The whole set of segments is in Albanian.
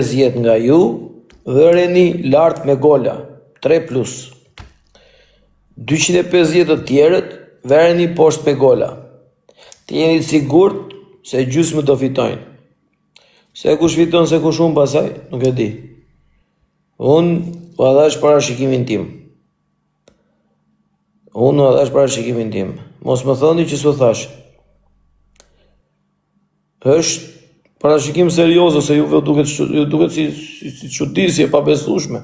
250 nga ju vëreni lart me gola, 3 plus. 250 të tjerët vëreni poshtë me gola. Të jeni të sigurt se gjysmë do fitojnë. Se kush fiton, se kush humb pasaj, nuk e di. Unë ua dhash parashikimin tim. Unë ua dhash parashikimin tim. Mos më thoni që s'u thash. Është parashikim serioz ose juve duket ju duket si si, si çudi, si e pabesueshme.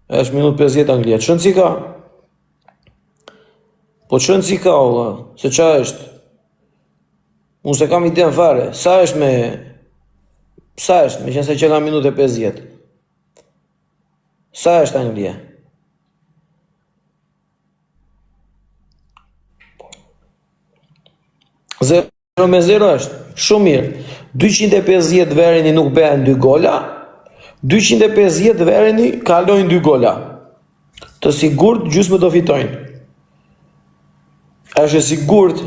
Është minutë 50 Anglia. Ç'rëndësi ka? Po ç'rëndësi ka valla, se ça është? Unë s'e kam idenë fare, sa është me sa është, meqenëse që ka minutë 50. Sa është Anglia? 0 me 0 është, shumë mirë. 250 vereni nuk bëhen dy gola, 250 vereni kalojnë dy gola. Të sigurt gjysmë do fitojnë. Është e sigurt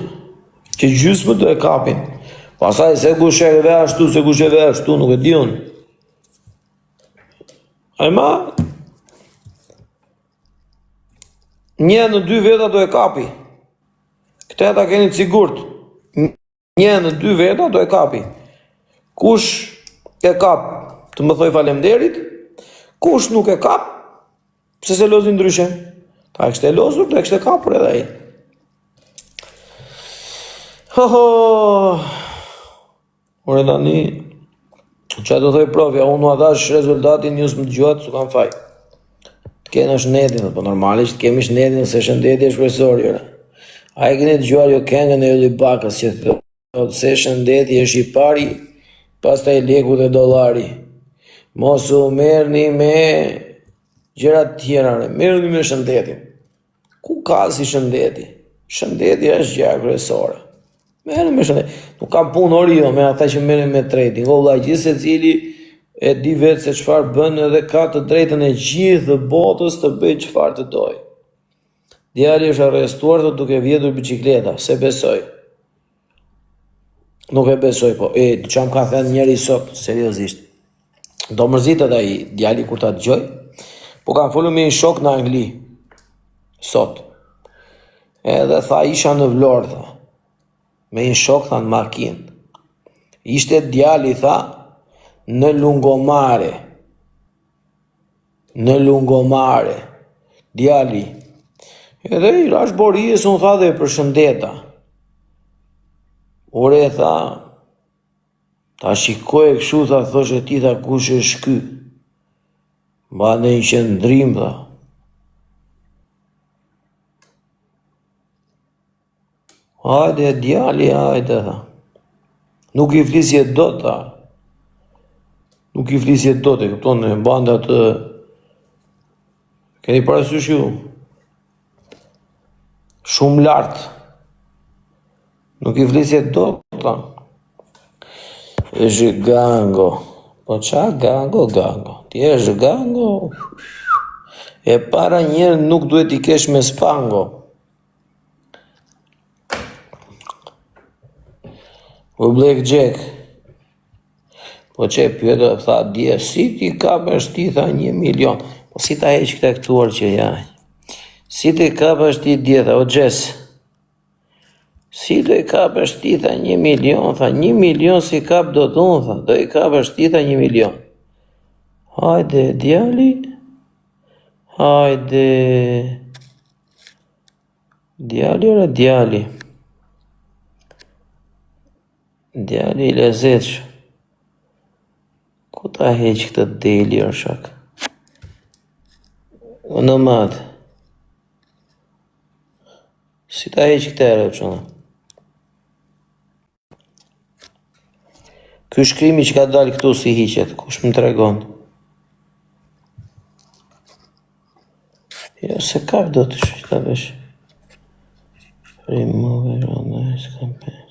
që gjysmë do e kapin. Pastaj se kush e vë ashtu, se kush e vë ashtu, nuk e di unë. Ai ma Një në dy veta do e kapi. Këtë ta keni të sigurt. Një në dy veta do e kapi. Kush e kap, të më thoj faleminderit. Kush nuk e kap, pse s'e lozi ndryshe? Ta kishte lozur, do e kishte kapur edhe ai. Ho ho. Ore tani, ça do thoj profja, unë ua dhash rezultatin, ju s'më dëgjuat, s'u kam faj. Të kena shëndetin, po normale që të kemi shëndetin, se shëndeti është kryesori, ore. A e keni dëgjuar jo këngën e Ylli Bakës që thotë se shëndeti është i pari, pastaj leku dhe dollari. Mos u merrni me gjëra të tjera, re, merrni me shëndetin. Ku ka si shëndeti? Shëndeti është gjëja kryesore. Merrni me shëndet. Nuk kam punë ori jo me ata që merren me trading. O vlla, gjithsecili e di vetë se çfarë bën edhe ka të drejtën e gjithë botës të bëjë çfarë të dojë. Djali është arrestuar thotë duke vjedhur bicikleta, s'e besoj. Nuk e besoj po. E ça më ka thënë njëri sot, seriozisht. Do mërzitet ai djali kur ta dëgjoj. Po kam folur me një shok në Angli sot. Edhe tha isha në Vlorë tha. Me një shok tha në makinë. Ishte djali tha në Lungomare. Në Lungomare. Djali. Edhe i rash borisë, unë tha dhe e përshëndeta. Ore tha, Ta shikoje kështu tha thoshe ti tha kush është ky. Mbante një qëndrim tha. Hajde djali, hajde tha. Nuk i flisje dot tha. Nuk i flisje dot, e kupton, e mbante atë Keni parasysh ju? Shumë lart. Nuk i flisje dot, tha. Është gango. Po ça gango, gango. Ti është gango. E para njëherë nuk duhet t'i kesh me spango. O Black Jack. Po që e pyeta, tha, dje, si t'i kapësh ti, tha, një milion. Po si ta heq këtë këtu që ja. Si t'i kapësh ti dje, tha, o Xhes. Si do i kapësh ti, tha, një milion, tha, një milion s'i kap dot unë, tha, do i kapësh ti, tha, një milion. Hajde, djali, hajde, djali, ore, djali. Djali i lezetshëm. Ku ta heq këtë deli, o shok? O nomad. Si ta heq këtë ere, çuna? Ky shkrimi që ka dalë këtu si hiqet, kush më tregon? Jo, s'e kap dot që ta bësh. Remove, nice, campaign.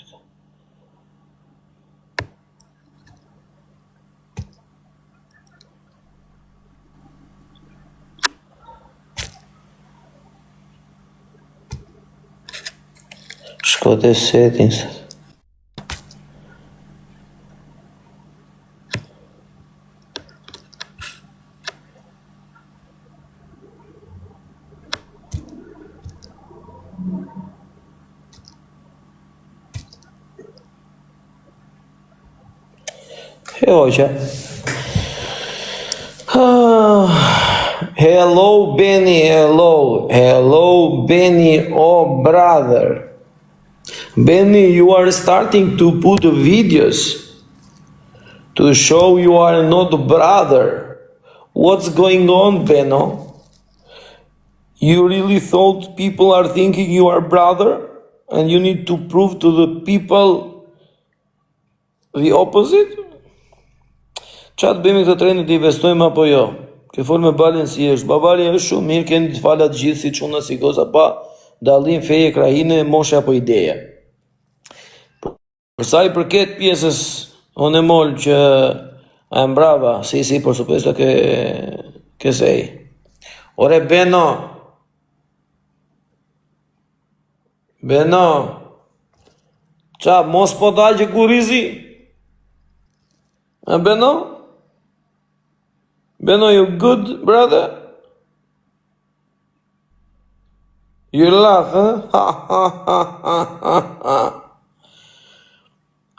Shko te settings. hoqa. Hello Benny, hello, hello Benny, oh brother. Benny, you are starting to put videos to show you are not brother. What's going on, Beno? You really thought people are thinking you are brother and you need to prove to the people the opposite? Ça të bëjmë këtë trendi të investojmë apo jo? Ke fol me Balin si është? Babali është shumë mirë, keni të fala të gjithë si çuna si goca pa dallim feje, krahine, moshe apo ideje. Për sa i përket pjesës unë mol që I'm brava, si si por supuesto que que sei. Ore Beno. Beno. Ça mos po dal që kurrizi? A Beno? Beno, you good, brother? You laugh, huh? Ha, ha, ha, ha, ha, ha.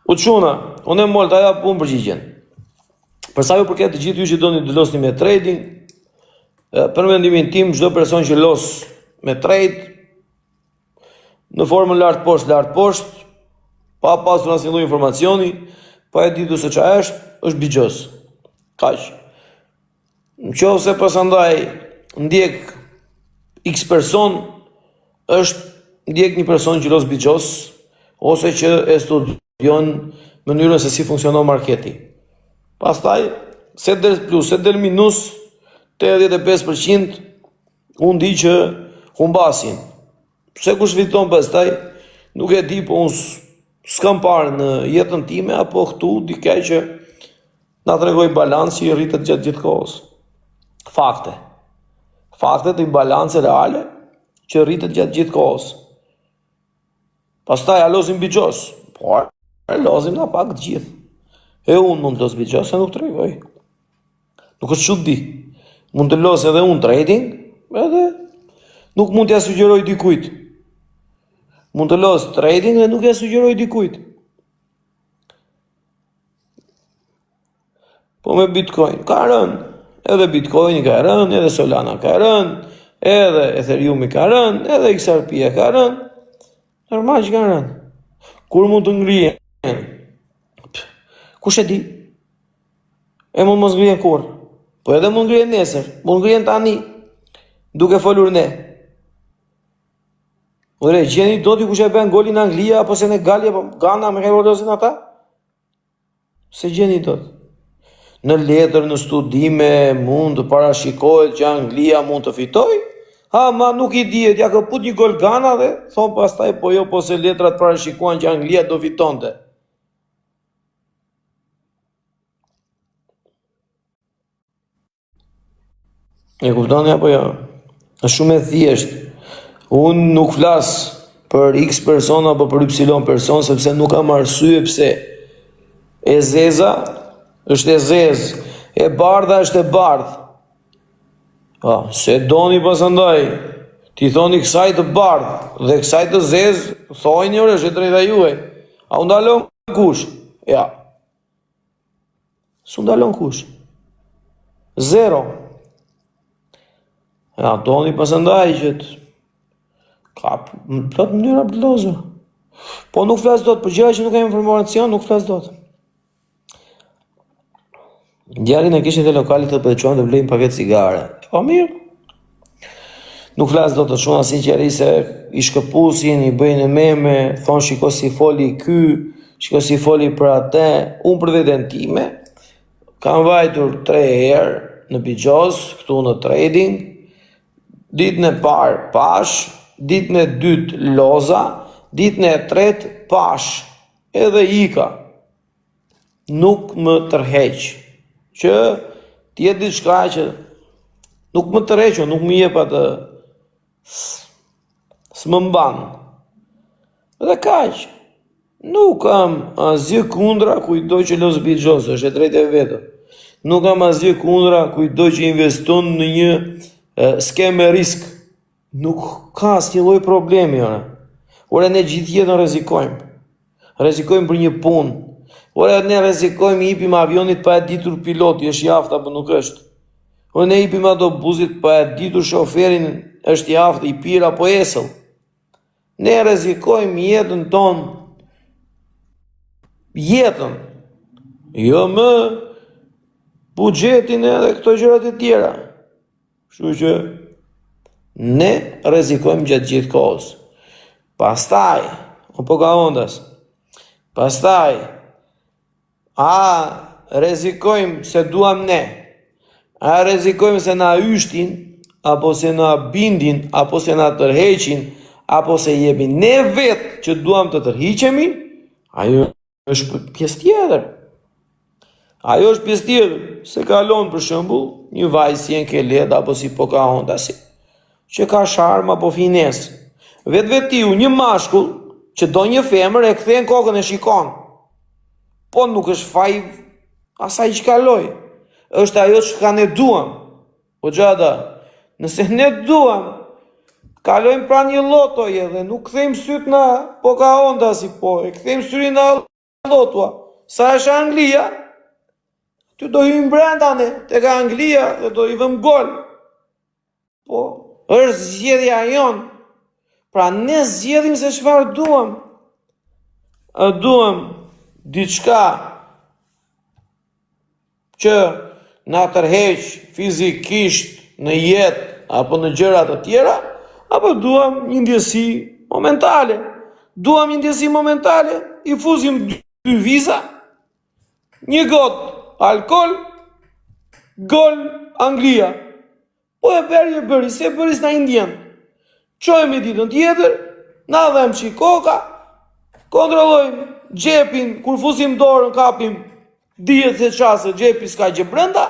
U çuna, unë e mol ta jap unë përgjigjen. Për sa ju përket të gjithë ju që doni të losni me trading, për mendimin tim çdo person që los me trade në formën lart poshtë lart poshtë, pa pasur asnjë lloj informacioni, pa e ditur se çfarë është, është bixhoz. Kaq. Në qoftë se pasandaj ndjek X person, është ndjek një person që los bixhoz, ose që e studion mënyrën se si funksionon marketi. Pastaj, se del plus, se del minus, 85% unë di që humbasin. Pse kush fiton pastaj, nuk e di, po unë s'kam parë në jetën time, apo këtu dikë që Na tregoi balancë që rritet gjatë gjithë kohës. Fakte. Fakte të një balance reale që rritet gjatë gjithë kohës. Pastaj a lozim bixhoz? Po, e lozim na pak të gjithë. E unë mund të los bixhoz, se nuk tregoj. Nuk është çudi. Mund të los edhe unë trading, edhe nuk mund t'ja sugjeroj dikujt. Mund të los trading dhe nuk ja sugjeroj dikujt. Po me Bitcoin ka rënë, edhe Bitcoini ka rënë, edhe Solana ka rënë, edhe Ethereumi ka rënë, edhe XRP-ja ka rënë. Normal që kanë rënë. Kur mund të ngrihen? Kush e di? E mund mos ngrihen kurrë. Po edhe mund ngrihen nesër, mund ngrihen tani, duke folur ne. Ore, gjeni dot ju kush e bën golin Anglia apo Senegali apo Gana me kë lozin ata? S'e gjeni dot. Në letër, në studime mund të parashikohet që Anglia mund të fitojë? Ha, ma nuk i dihet, ja këput një gol Gana dhe thon pastaj po jo, po se letrat parashikuan që Anglia do fitonte. E kuptoni apo jo? Është shumë e thjeshtë. Unë nuk flas për X person apo për Y person sepse nuk kam arsye pse e zeza është e zezë, e bardha është e bardhë. Po, se doni pasandaj, t'i thoni kësaj të bardhë dhe kësaj të zezë, thojni ore, është e drejta juaj. A u ndalon kush? Ja. S'u ndalon kush. Zero. Ja, doni pasandaj që të... Ka plot mënyra për të lozur. Po nuk flas dot për gjëra që nuk kam informacion, nuk flas dot. Djalin e kishin te lokali të po e çuan të blejnë paket cigare. Po mirë. Nuk flas dot të çuna sinqerisht se i shkëpusin, i bëjnë meme, thonë shiko si foli ky, shiko si foli për atë. Unë për veten time kam vajtur 3 herë në bixhoz, këtu në trading. Ditën e parë pash, ditën e dytë loza, ditën e tretë pash, edhe ika. Nuk më tërheq. Që të jetë diçka që nuk më tërheq, nuk më jep atë s'më mban. Dhe kaq. Nuk kam asgjë kundra kujtdo që loz bixhoz, është e drejtë e vet. Nuk kam asgjë kundra kujtdo që investon në një skemë me risk. Nuk ka asnjë lloj problemi, ore. Ore ne gjithë jetën rrezikojmë. Rrezikojmë për një punë. Ore ne rrezikojmë i hipim avionit pa e ditur piloti është i aftë apo nuk është. Ore ne hipim autobusit pa e ditur shoferin është i aftë, i pirë apo esëll. Ne rrezikojmë jetën tonë jetën. Jo më buxhetin edhe këto gjërat e tjera. Kështu që ne rrezikojmë gjatë gjithë kohës. Pastaj, o Pocahontas, pastaj, a rrezikojmë se duam ne, a rrezikojmë se na yshtin, apo se na bindin, apo se na tërheqin, apo se jemi ne vetë që duam të tërhiqemi, ajo është pjesë tjetër. Ajo është pjesë tjetër, se kalon për shembull një vajzë si Enkeleda apo si Pocahontas, që ka sharm apo finesë. Vetvetiu një mashkull që do një femër e kthen kokën e shikon. Po nuk është faj asaj që kaloi. Është ajo çka ne duam. Po xhada, nëse ne duam, kalojmë pranë një llotoje dhe nuk kthejmë sytë në Pocahontas, po e kthejmë syrin në llotua. Sa është Anglia? Aty do hyjmë brenda ne, tek Anglia dhe do i vëmë gol. Po, është zgjedhja jonë. Pra ne zgjedhim se çfarë duam. A duam diçka që na tërheq fizikisht në jetë apo në gjëra të tjera, apo duam një ndjesi momentale. Duam një ndjesi momentale, i fusim dy viza, një gotë alkool, gol Anglia. Po e bëri e bëri, s'e bëri s'na i ndjen. Çohemi ditën tjetër, na dhemb çik koka, kontrollojmë xhepin, kur fusim dorën kapim, dihet se ça se xhepi s'ka gjë brenda,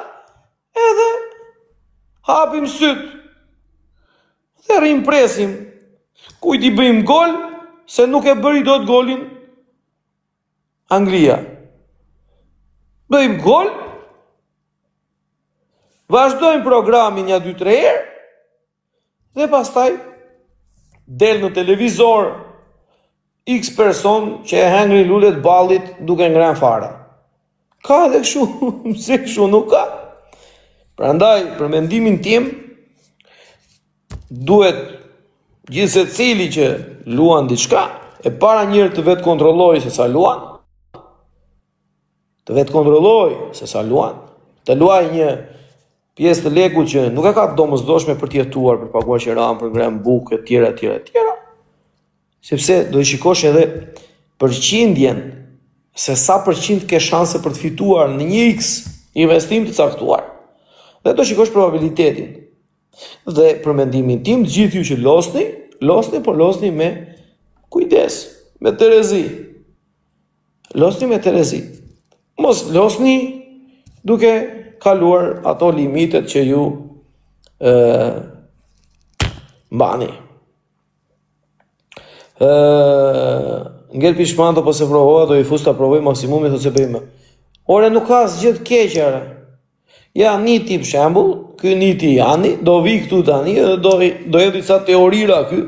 edhe hapim sytë. Dhe rrim presim, kujt i bëjmë gol, se nuk e bëri dot golin Anglia. Bëjmë gol, Vazhdojmë programin nja 2-3 herë dhe pastaj del në televizor X person që e hëngri lulet ballit duke ngrënë fara. Ka edhe kështu, pse kështu nuk ka? Prandaj, për mendimin tim, duhet gjithsecili që luan diçka, e para njëherë të vetëkontrollojë se sa luan, të vetëkontrollojë se sa luan, të luajë një pjesë të lekut që nuk e ka të domosdoshme për të jetuar, për të paguar qiranë, për ngrënë bukë etj etj etj. Sepse do i shikosh edhe përqindjen se sa përqind ke shanse për të fituar në një X investim të caktuar dhe do shikosh probabilitetin. Dhe për mendimin tim, të gjithë ju që losni, losni, por losni me kujdes, me terezi. Losni me terezi. Mos losni duke kaluar ato limitet që ju ë mbani. Ë ngel pishman po s'e provova, do i fus ta provoj maksimumin thotë s'e bëj më. Ore nuk ka asgjë të keqe ore. Ja Niti për shembull, ky Niti Jani do vi këtu tani dhe do do hedhë disa teorira ky.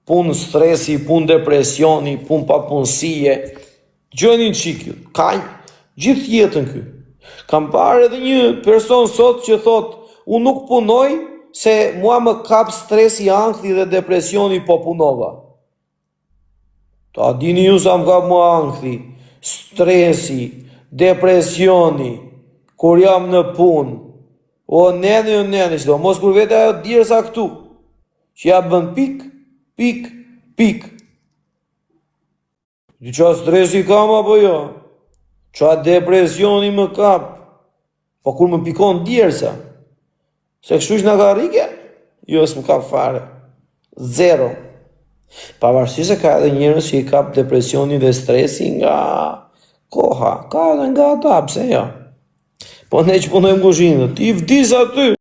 Punë stresi, punë depresioni, punë papunësie. Dëgjoni një çik ju. Ka gjithë jetën ky. Kam parë edhe një person sot që thotë, unë nuk punoj se mua më kap stresi, ankthi dhe depresioni po punova. Ta dini ju sa më kap mua ankthi, stresi, depresioni, kur jam në punë. O neni, o neni, sidomos kur vete ajo djersa këtu, që ja bën pik, pik, pik. Di ça stresi kam apo jo? Ça depresioni më kap? Po kur më pikon djersa, se kështu që në karrige, jo s'më kap fare. Zero. Pavarësisht se ka edhe njerëz që i kap depresioni dhe stresi nga koha, ka edhe nga ata, pse jo? Po ne që punojmë kuzhinë, ti vdis aty.